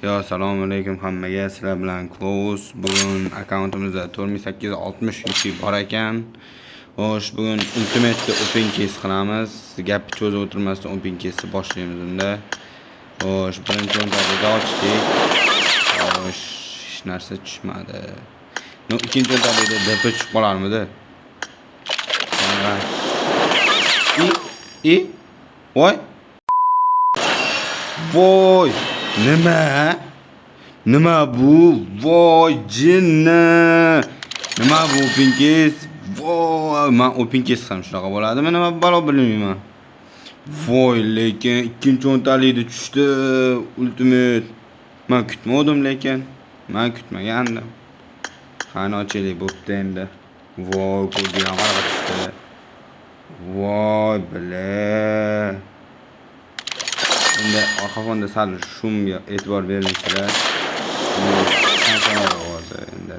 Yo, assalomu alaykum hammaga. Sizlar bilan Close. Bugun akkauntimizda 4860 UC bor ekan. Xo'sh, bugun Ultimate Open Case qilamiz. Gapni cho'zib o'tirmasdan Open Case'ni boshlaymiz unda. Xo'sh, birinchi o'ntalikda ochdik. Xo'sh, hech narsa tushmadi. Но, ikkinchi o'ntalikda DP tushib qolarmidi? Ha. I i voy. Voy! Nima? Nima bu? Voy, jinni! Nima bu open case? Voy, man open case ham shunaqa bo'ladimi? Nima balo bilmayman. Voy, lekin ikkinchi o'ntalikda tushdi Ultimate. Man kutmadim lekin. Man kutmagandim. Qani, ochaylik, bo'pti endi. Voy, ko'zga ham qanaqa tushdi. Voy, бля. Endi orqa fonda sal шум ga e'tibor bermaysizlar. Bu tantanalar ovozi endi.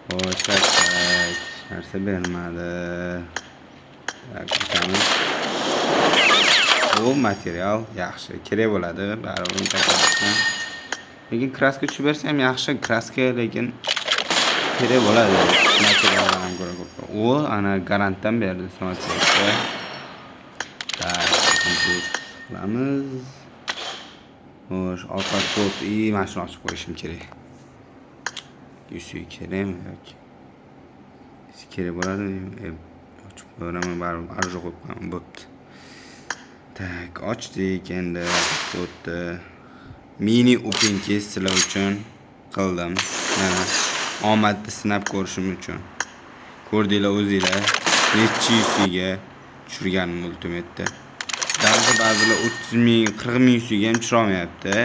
Xo'sh, так, так, hech narsa bermadi. Так, ochamiz. Bu material yaxshi, kerak bo'ladi baribir uni. Lekin краска tushib bersa ham yaxshi, краска lekin kerak bo'ladi. Materialdan ham ko'ra ko'proq. U ana garantdan berdi самоцвет ga. Так, qilamiz. Xo'sh, ovqat ko'p. И mana shuni ochib qo'yishim kerak. Yusi kerakmi yoki? Yusi kerak bo'ladimi? Ochib qo'yaveraman baribir, оружие qo'yib qo'yaman, bo'pti. Так, ochdik endi, o'tdi. Mini open case sizlar uchun qildim. Mana, omadni sinab ko'rishim uchun. Ko'rdinglar o'zinglar. Necha yusiga tushirganim Ultimate'da. Ba'zi ba'zilar 30 ming, 40 ming yusiga ham tushirolmayapti.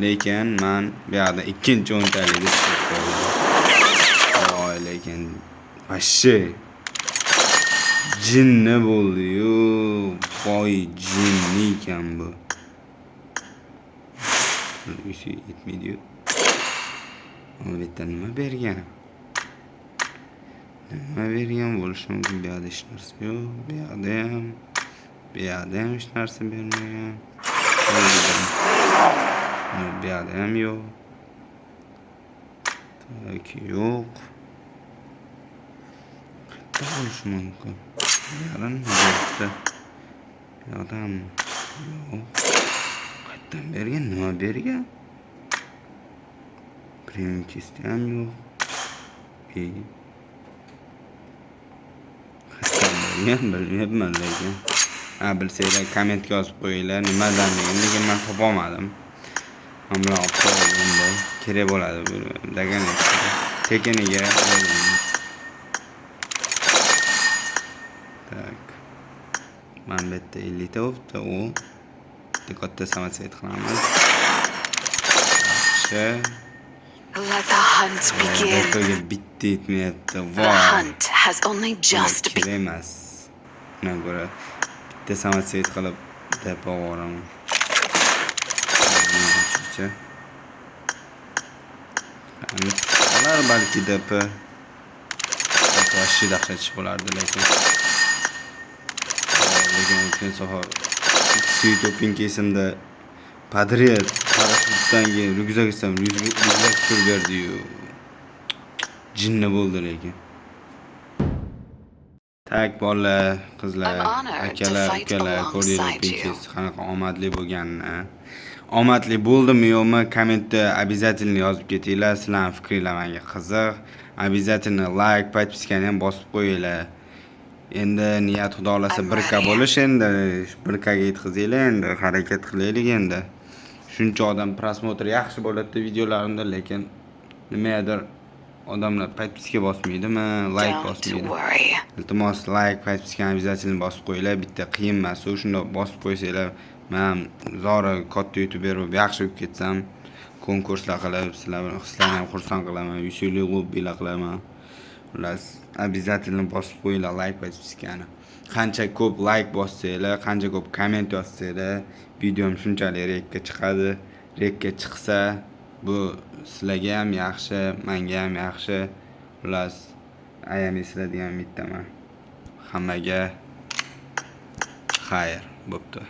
Lekin man bu yoqda ikkinchi o'ntalikda tushirib qo'ydim. Voy, lekin вообще jinni bo'ldi-yu. Voy, jinni ekan bu. Uysi yetmaydi-yu. Bu yerda nima bergan? Nima bergan bo'lishi mumkin? Bu yoqda hech narsa yo'q. Bu yoqda ham, bu yoqda ham hech narsa bermagan. Bu yoqda ham yo'q. Так, yo'q. Qayerda bo'lishi mumkin? Bu yoqdan nima? Bu yoqdan yo'q. Qayerdan bergan? Nima bergan? Premium case'da ham yo'q. E. Qayerdan bergan bilmayapman lekin. Ha, bilsanglar, kommentga yozib qo'yinglar nimadanligini, lekin man topolmadim. Mana bular olib qo'yildi endi. Kerak bo'ladi bu degan tekiniga olamiz. Так. Mana bu yerda 50 ta bo'libdi u. Bitta katta самоцвет qilamiz. Yaxshi. Let the hunt begin. DPga bitta yetmayapti. The Voy. hunt has only just Kerak emas. Undan ko'ra bitta самоцвет qilib DP yuboraman. Ochiqcha. Qani, olar balki DP. Вообще dahshat ish bo'lardi lekin. Lekin o'tgan safar Sweet Open case'imda подряд parashyutdan keyin ryukzak desam, ryukzak tushirib berdi-yu. Jinni bo'ldi lekin. Так, bolalar, qizlar, I'm honored to akalar, fight ukalar, ko'rdinglar alongside Open you. case qanaqa omadli bo'lganini. Omadli bo'ldimi yo'qmi, kommentda обязательно yozib ketinglar. Sizlarning fikringlar menga qiziq. Обязательно like, подписка ni ham bosib qo'yinglar. Endi niyat, xudo xohlasa, I'm 1K ready. bo'lish endi 1K ga yetkazinglar, endi harakat qilaylik endi. Shuncha odam просмотр yaxshi bo'ladi videolarimda, lekin nimagadir odamlar подписка bosmaydimi, like Don't bosmaydi. worry. Iltimos, like, подписка ni обязательно bosib qo'yinglar. Bitta qiyin emas u, shundoq bosib qo'ysanglar, man zora katta youtuber bo'lib, yaxshi bo'lib ketsam, konkurslar qilib, sizlarni ham xursand qilaman, yusufli lobbilar qilaman. Xullas, обязательно bosib qo'yinglar like, подписка ni. Qancha ko'p like bossanglar, qancha ko'p komment yozsanglar, videom shunchalik рек ka chiqadi. Рек ka chiqsa, bu sizlarga ham yaxshi, menga ham yaxshi. Xullas, ayamaysizlar degan umiddaman. Hammaga xayr, bo'pti.